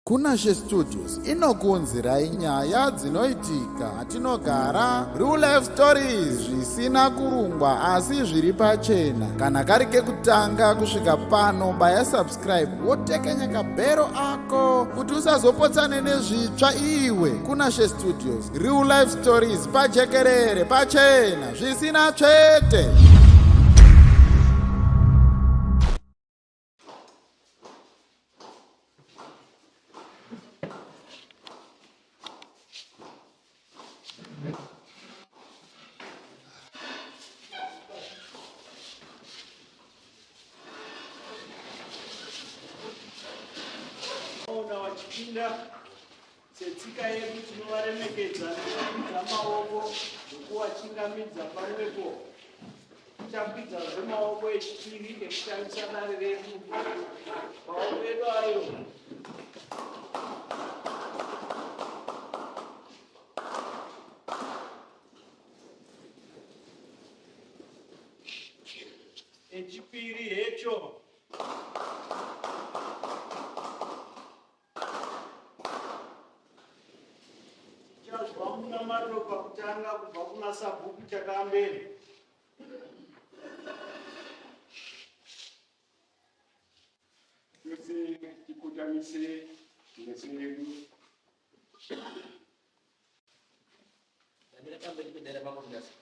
Kunashe Studios inokuunzirai nyaya dzinoitika atinogara real life stories zvisina kurungwa asi zviri pachena. Kana kari kekutanga kusvika pano, baya subscribe wotekenya kabhero ako kuti usazopotsane nezvitsva iwe. Kunashe Studios real life stories pajekerere pachena zvisina tsvete. Ona vachipinda setsika yedu tinovaremekedza nekukwidza maoko nokuvachingamidza pamwepo. Tichakwidzazve maoko echipiri ekutangisa dare redu. Maoko edu ayo echipiri hecho. Tichazwa munamato pakutanga kubva kuna sabhuku Chakambeni. Tose tikotamise meso edu. Ndamira pamberi pedare ramambo Mutasa.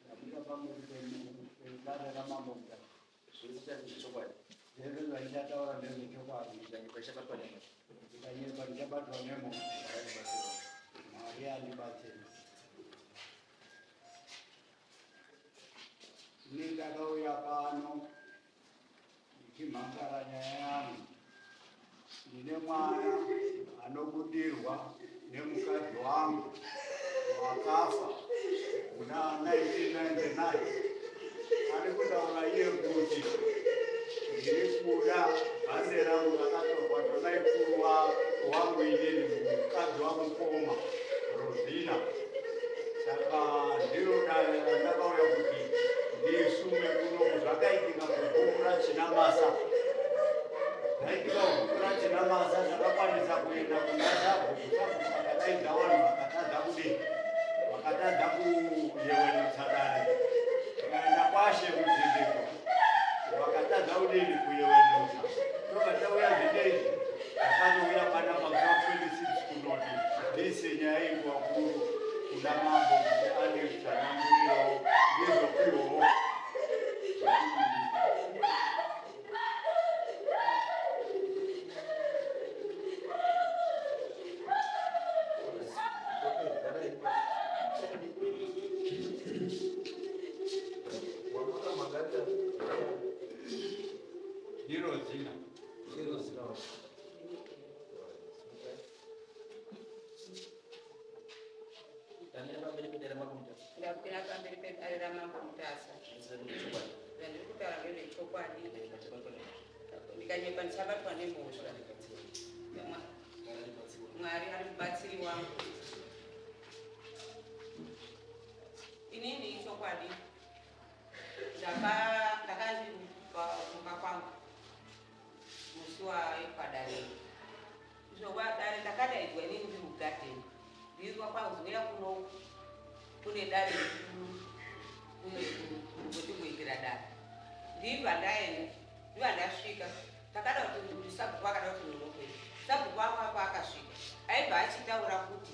Ndamira pamberi pedare ramambo Mutasa. Zvese ndezvechokwadi. Zvese zvandichataura ndezvechokwadi. Ndikanyepa ndichabatwa nemhosva. Ndikanyepa ndichabatwa nemhosva. Mwari andibatsire. Ini ndakauya pano ndichimhangara nyaya yangu. Ndine mwana anobudirwa nemukadzi wangu wakafa muna 1999. Ari kutaura iye kuti ndiri kuda bhande rangu rakatorwa namaikuru wangu inini mukadzi wamukoma Rosina. Saka ndiro dare randakauya kuti ndisume kuno zvakaitika kubhuku raChinamasa. Zvaitika kubhuku raChinamasa zvakakwanisa kuenda kuna sabhuku, sabhuku akadaidza vanhu vakatadza kudii, vakatadza kuyewenutsa dare. Tikaenda kwashe kudzindiko vakatadza kudini kuyewenutsa. Tobva tauya zvinezvi Ndakazouya panapa musi wa 26 kunoti ndiise nyaya iyi kuvakuru kuna mambo kuti anditsanangurirawo ndizopihwawo Ndiro zina. Ndapira pamberi pedare ramambo Mutasa. Zvandiri kutaura ndezvechokwadi. Ndikanyepa ndichabatwa nemhosva. Mwari ari mubatsiri wangu. Inini ichokwadi ndakanzi kumba kwangu musi waitwa dare izvo dare ndakadaidzwa inini ndiri mugadheni ndinzwa kwanzi uya kuno kune dare kutimboitira dare ndibva ndaenda ndibva ndasvika takada kuti sabhuku akada kuti nonokei sabhuku wangu apo akasvika aibva achitaura kuti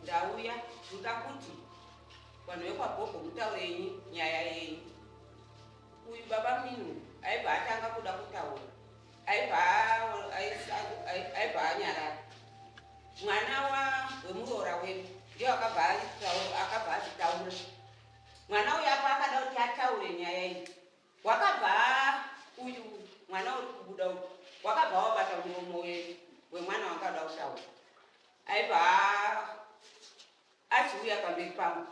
ndauya ndoda kuti vanhu vekwagogo mutaurenyi nyaya yenyu Uyu baba Minu aibva atanga kuda kutaura aibva aibva anyarara. Mwana wa wemuroora wedu ndiye akabva akabva azvitaura. Mwana uyu apo akada kuti ataure nyaya iyi wakabva Achiuya pamberi pangu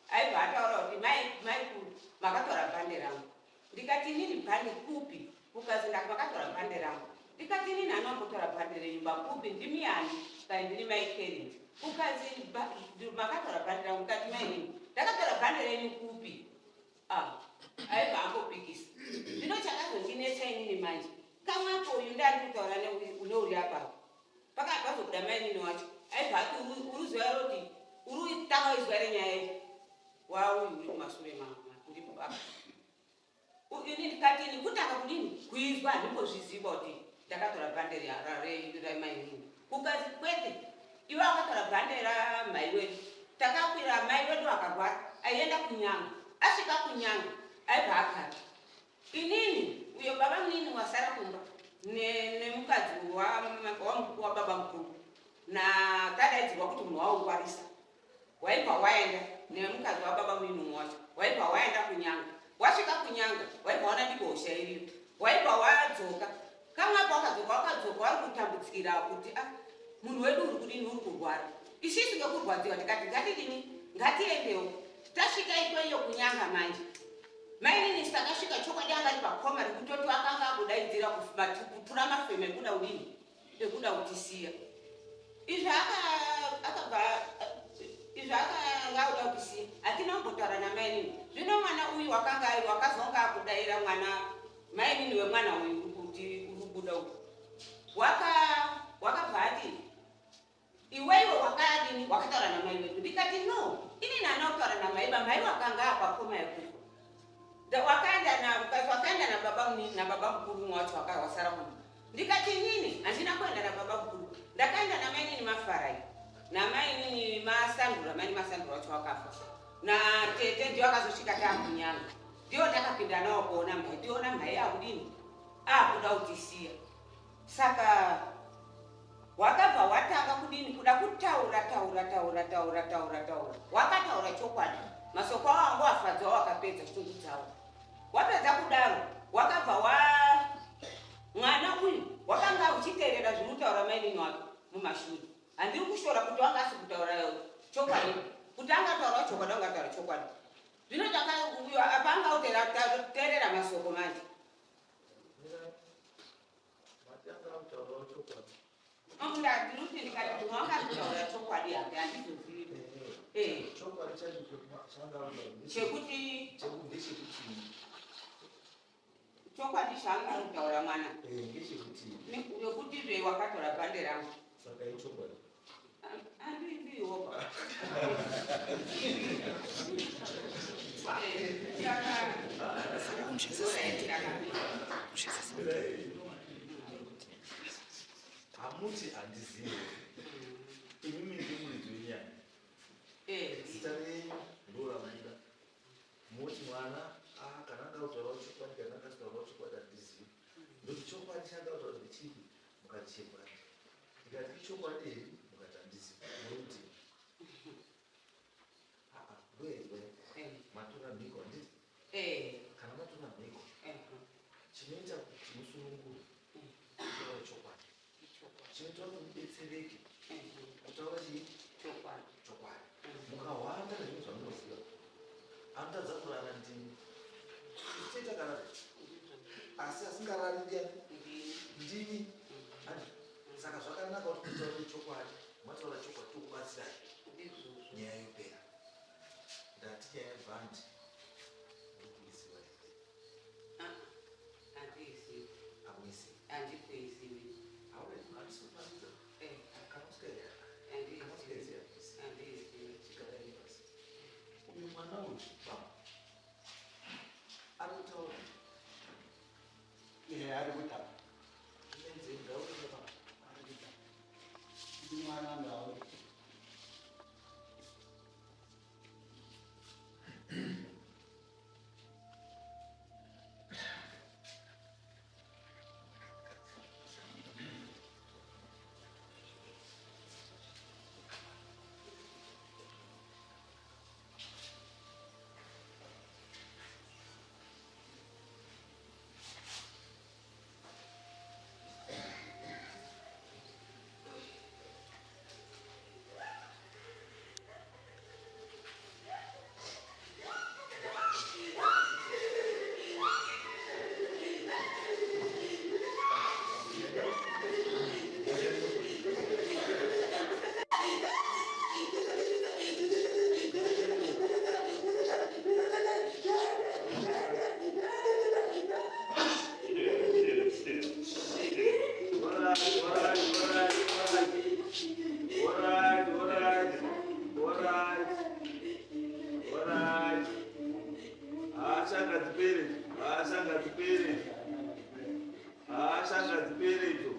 aibva ataura kuti maikuru makatora bhande rangu. Ndikati inini bhande kupi? Kukazi makatora bhande rangu. Ndikati inini anombotora bhande renyu kupi? Ndimi yani? Kai ndini mai Keri. Kukazi makatora bhande rangu. Ndikati mainini ndakatora bhande renyu kupi? Aibva ambopikisa. Zvino chakazondinetsa inini manje, kamwapo uyu ndari kutaura neuri apapo, pakabva zobuda mainini wacho aibva ati uruziva roti uri tanga izwa renyaya iyi wauyu uri kumashure mangu ndipo apa. Ini ndikati ini kutanga kudini kuizwa handimbozviziva kuti ndakatora bhande ramainini. Kukazi kwete, iwe wakatora bhande ramai wedu. Takakwira mai wedu akarwara aienda kunyanga, asvika kunyanga aibva agara. Inini uyo baba munini wasara kumba nemukadzi wababa mukuru natadaidzirwa kuti munhu waungwarisa waibva waenda nemukadzi wababa munini wacho waibva waenda kunyanga. Wasvika kunyanga waibva waona ndiko hosha iriyo, waibva wadzoka. Kamwapo wakadzoka wakadzoka wari kutambudzikira kuti munhu wedu uri kudini uri kurwara. Isisu ngekurwadziwa tikati ngatidini ngatiendewo. Tasvika ikweyo kunyanga manje mainini takasvika chokwadi anga ari pakoma rekutoti akanga akudaidzira kutura mafemo ekuda kudini ekuda kutisiya. Izvo akabva izvo akanga akuda kutisiya hatina kumbotaura namainini. Zvino mwana uyu wakanga wakazonga akudaira mwana mainini wemwana uyu kuti uri kubuda uyu wakabva ati iwewe wakadini wakataura namai wedu. Ndikati no, inini handina kutaura namai, bamai wakanga apakoma yekufa. Wakaenda nababa munini nababa mukuru wacho wasara kumba. Ndikati inini handina kuenda nababa mukuru, ndakaenda namainini Mafarai namainini Masandura, maini Masandura wacho wakafa natete ndiyo akazosvika taakunyanga, ndiyo ndakapinda nawo kuona mhai, tiona mhai akudini akuda kutisiya. Saka wakabva watanga kudini kuda kutaura taura taura taura taura taura, wakataura chokwadi masoko awo angu afadzwa wakapedza shungu dzawo. Wapedza kudaro wakabva wa mwana uyu wakanga uchiteerera zviri kutaura mainini wake mumashure. Handiri kushora kuti wanga asi kutaura chokwadi, kuti angataurawo chokwadi angataura chokwadi. Zvino uyo apa anga uteerera masoko manje. Ndinoti ndikati munhu wanga ari kutaura chokwadi hake handizozivi chekuti chokwadi chaanga ari kutaura mwana nekuti zve wakatora bhande rangu. Saka ichokwadi? Handizivopa. Saka umshisa sound. Umshisa sound. Hamuti handizivi, imimi ndimuridzi wenyaya, zita renyu ndo ramuda moti mwana kana anga kutaurawo chokwadi kana anga asitaurawo chokwadi handizivi. Ndoti chokwadi changa kutaura ndechipi? Mukati chebhandi. Ndikati ichokwadi here? Mukati handizivi. Muri kuti aa ndoezwe matora mhiko, handiti? Kana matora mhiko, chinoita kuti musunungure kutaura chokwadi, chinoita kuti mudetsereke kutaura chii? Chokwadi. Mukahwanda nezvinhu zvamunoziva, anotadza kurara ndimi tichitoita kana asi asingarari ndiani? Ndimi, handi? Saka zvakanaka kuti mutaure chokwadi. Mataura chokwadi, tokubatsirai, nyaya yopera. Ndati nyaya yebhandi ndikuisiwa here? Handiizivi. Hamuisivi? Handikuizivi. Handisi kufanidza. Kana usingaiziva, Handiizivi. chigarai pasi. Uyu mwana uyu baba ari kutaura. Ari kutaura. Ngauri baba. Ari kutaura. Ndi mwana ngauri. ngadzipere, hasha ngadzipere, hasha ngadzipere idzo,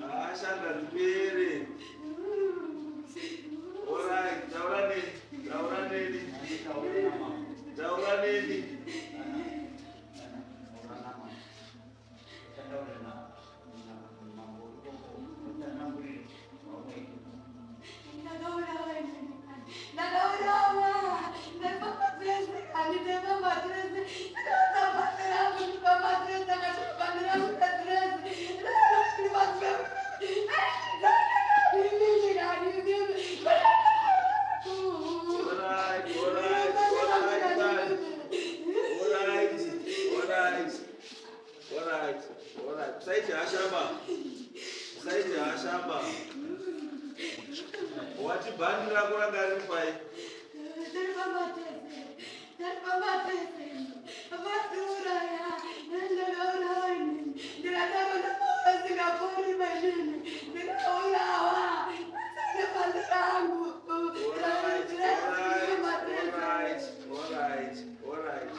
hasha ngadzipere. Alright, taura neni, taura neni, taura neni. Alright, alright, alright, alright, alright, alright, alright. Usaite hasha ba, usaite hasha ba. Wati bhandi rako ranga riri pai? Alright, alright, alright, alright.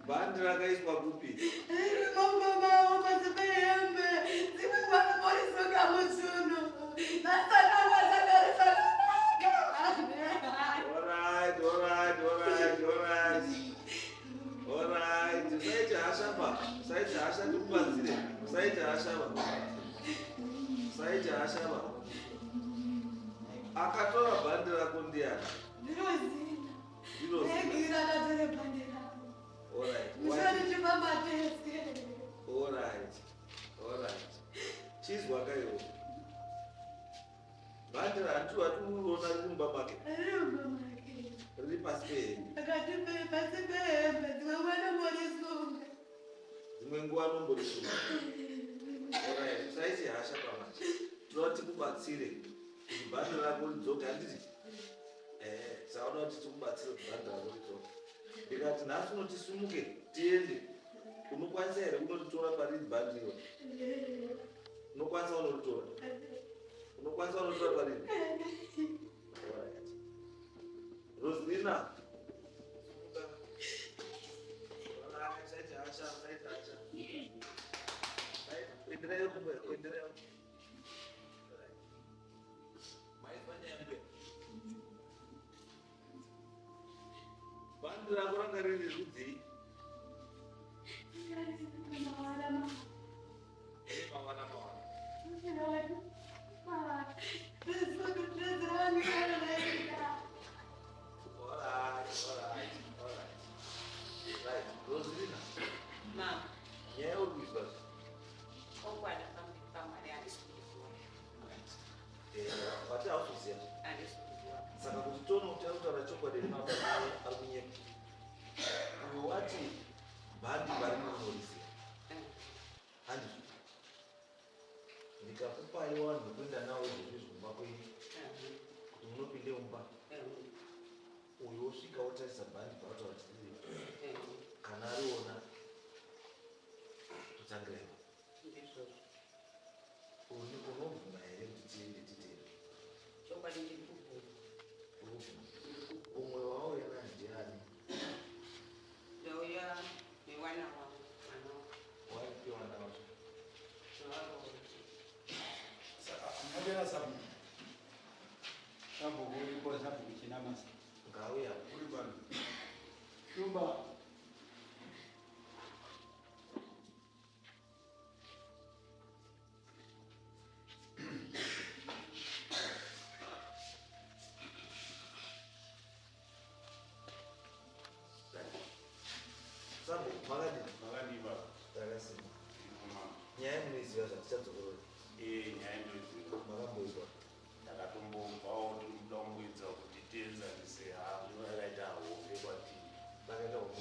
Bhandi rakaiswa kupi? Alright, alright, alright, alright. Alright, usaite hasha ba, usaite hasha ndikubatsire, usaite hasha ba. Usaite hasha ba. Akatora bhandi rako ndiani? Ndinoziva. Alright. Alright. Alright. Chizwa kaiwo. Bhandi rati wati unoona riri mumba make. Riri pasi pehembe. Dzimwe nguva anomborisunga. Alright, usaite hasha pamanje. Toda kuti tikubatsire kuti bhandi rako ridzoke, handiti? Saka unoda kuti tikubatsire kuti bhandi rako ridzoke. Ndikati nhasi unoti simuke tiende. Unokwanisa here kunoritora pariri bhandi iro? Unokwanisa unoritora? Unokwanisa unoritora pariri? Alright. Roslina. Simuka. Alright, usaite hasha, usaite hasha. Right, endereyo kumbe, endereyo. Alright. Maizwa nyaya mbuya? Bhandi rako ranga riri rudzii? Rine mavara mavara. Alright, alright, alright. Right, Roslina, Mama, nyaya uri kuizwa. chokwadi pamberi paMwari handisi kuiziva. Wati hauzoziva. Handisi kuziva. Saka kuti tione kuti ari kutaura chokwadi here mababa ari kunyepa. Uyo wati bhandi parinonoriziva. Handizvo. Ndikakupai vanhu vekuenda navo izvozvi kumba kwenyu kuti munopinde mumba. Uyo wosvika wotarisa bhandi pautaura kuti riripo. Kana ariona totangira ipapo. Ndizvozvo. Unobvuma here kuti tiende titende? Chokwadi ndiri kubvuma. Uri kubvuma. Umwe wauya naye ndiani? Ndauya newana wangu, mwana wangu. Waipi wana wacho? Ndavaroora. Munobera sabhuku. Sabhuku uripo, sabhuku Chinamasa. Ngauya. Uri pano. Shumba. Sabhuku makadini? Makadii baba? Takasimba. Mama. Nyaya munoiziva zvatichadzokorora. Nyaya ndoiziva. Makamboizwa. Takatombobvawo tiri kuda kumboedza kuti tienzanise hangu yakaita hombe kwatiri. Vakaita hombe.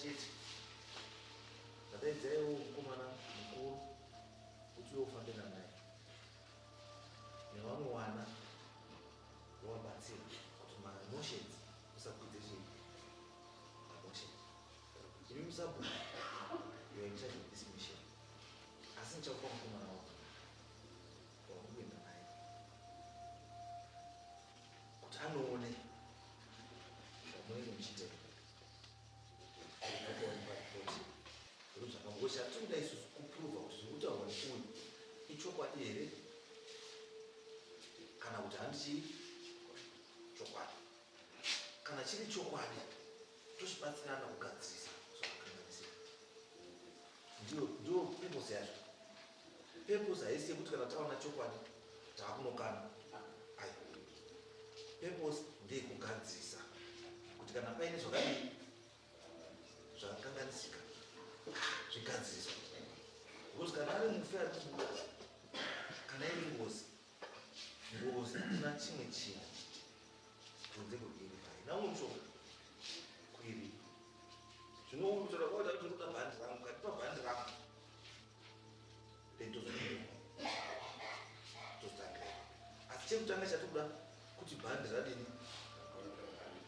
chete. Ndadaidzaiwo mukomana mukuru kuti iwe ufambe namai nevamwe vana wovabatsira kuti mamotions musakwidze chii mamotions. Imi musabhuku, you are in charge of this mission, asi ndichakupa mukomana wako wakuenda naye kuti anoone zvamunenge muchiita paripoti. Zvakangocha tinoda isusu kuprova kuti zviri kutaurwa neuyu ichokwadi here kana kuti handichii chokwadi. Kana chiri chokwadi, tochibatsirana kugadzirisa zvakakanganisika. Ndiyo purpose yacho. Purpose haisi yekuti kana taona chokwadi taakunokana. Ai, purpose ndeyekugadzirisa kuti kana paine zvakadii zvakakanganisika zvigadziriswa, because kana ari mufi ari kubuda, kana iri ngozi, ngozi hakuna chimwe chinhu kunze kwekuiripa. Haina umwe mushonga kuiripa. Zvino kutaura kwakuti tiri kuda bhandi rangu, katipa bhandi rangu, then tozototangira. Asi chekutanga chatikuda kuti bhandi radini, bhandi rawana.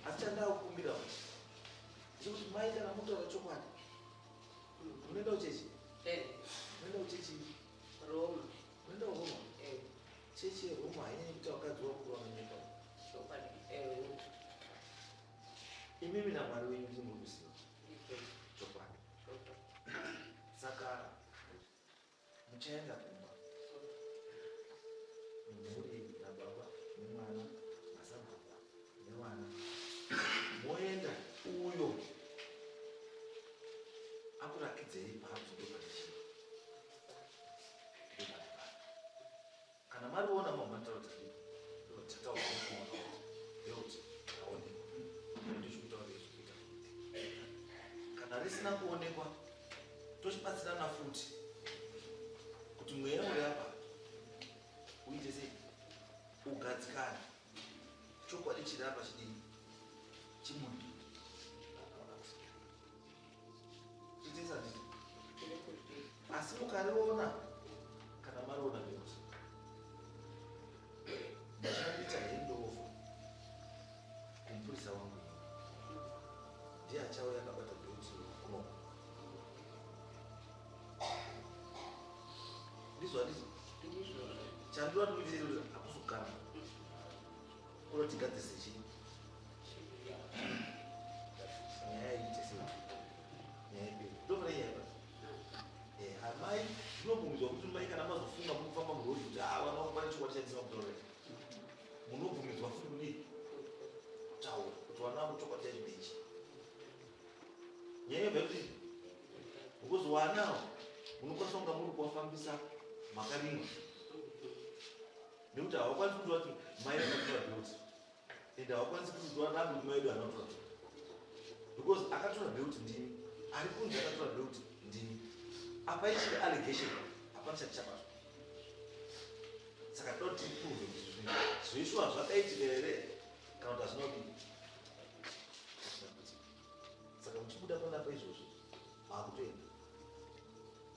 Asi chandakukumbira kuti ndechekuti mai, kana mutaura chokwadi, munoenda kuchechi? Munoenda kuchechi? Roma. Munoenda kuRoma? Chechi yeRoma hainyanyi kuti vakadzi vakuru vanonyepa. Chokwadi. Imimi naMwari wenyu ndimi muri kuziva chokwadi. Saka muchaenda kumba mumhuri nababa nemwana, nasababa nevana, moenda uyo akurakidzei paati ndopane chii, ndopane pano. Kana mariona mamataura tataura belt raonekwa, ndochikutaura izvikuita. Kana risina kuonekwa, tochibatsirana futi kuti mweya uri apa uite sei, ugadzikane, chokwadi chiri apa chidii, chimundi chiitesa nditi. Asi mukariona, kana mariona belt, muchandiita handover kumupurisa wangu, ndiye achauya akabata belt kuno. Ndizvo handizvo? Chandinoda ndikuitire hakuzogara kuda tigadzise chii, nyaya iite sei, nyaya iperi. Ndofana nyaya basi. Amai, zvinobvumidzwa kuti mai kana mazofunga mukufamba muroad kuti ha, vana vangu vane chokwadi chandisina kutaura, munobvumidzwa futi kudii, kutaura kuti vana vangu chokwadi chacho ndechi. Nyaya yobva yekuti because wanawo munokwanisa kunga muri kuwafambisa makarimwa, nekuti havakwanisi kuti vati mai vakatora belt, and havakwanisi kuti varambe kuti mai vedu havana kutora belt, because akatora belt ndini, ari kunzi akatora belt ndini. Apa ichiri allegation, hapana chati chabatwa. Saka toda kuti tiprove kuti zvinhu zvoishuwa zvakaitika here kana kuti hazvina kudii, hazvina kuitika. Saka muchibuda panapa izvozvo, maakutoenda,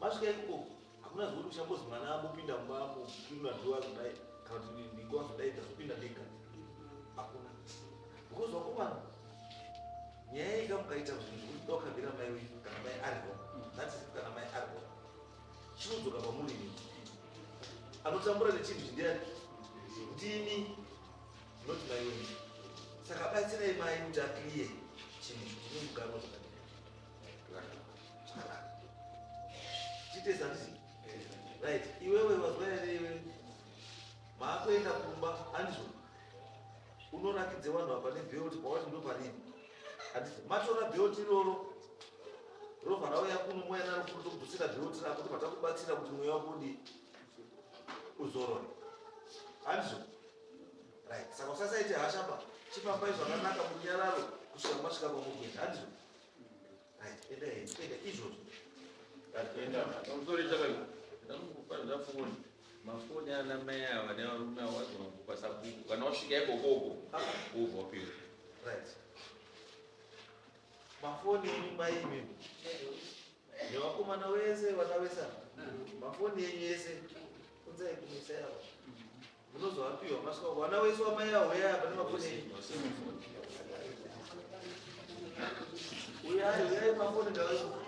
masvika ikoko, hakuna zvekuti uchambozi mwana ambopinda mumba mupinura kudai kana kuti ndingwazodai ndazopinda ndega. Hakuna, because vakomana, nyaya ika mukaita zvinhu zvekuti kuda kukambira mai wenyu kana mai ari wrong, that is kana mai ari wrong, chinodzoka pamuri imi. Anotambura nechinhu chindiani? Ndini, not mai wenyu. Saka batsirai mai kuti aclear chinhu icho chine mugaro zvakadii zvakanaka. Chiite handiti? Right, iwewe wazwa here? Iwe maakuenda kumba, handizvo? Unorakidze vanhu apa nebelt pawati ndo parini, handiti? Matora belt iroro, robva rauya kuno, mouya naro kuno, tokudzosera belt rako, tobva takubatsira kuti mweya wako udii, uzorore, handizvo? Right, saka usasaite hasha pa, chifambai zvakanaka munyararo kusvika masvika kwamuri kuenda, handizvo? Right, endai henyu, enda izvozvo. Pamusoro chakaio ndakufanira foni, mafoni ana mai ava nevarume ava vazogona kupa sabhuku kana wasvika ikokoko, wobva wapiwa. Right. Mafoni enyu mai imimi nevakomana wese, vana vese ava, mafoni enyu ese unzai kumisa yavo, munozovapiwa masvika. Vana wese wamai avo, uyai apa nemafoni enyu. Uyai, uyai, mafoni ngavacho.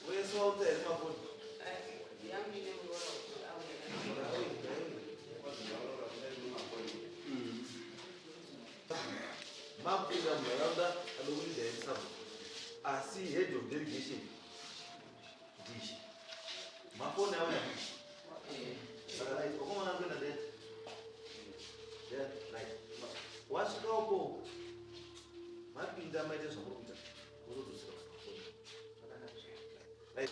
Wese waunza here mafoni? Yangu ine muroora auya. Makupinda munharaunda anokuridza sabhuku, asi head of delegation ndishi. Mafoni auya. Saka right, wakomana kuenda there there, right. Wasvika uko, mapinda, maite zvamuri kuita, wozodzosera mafoni. Right,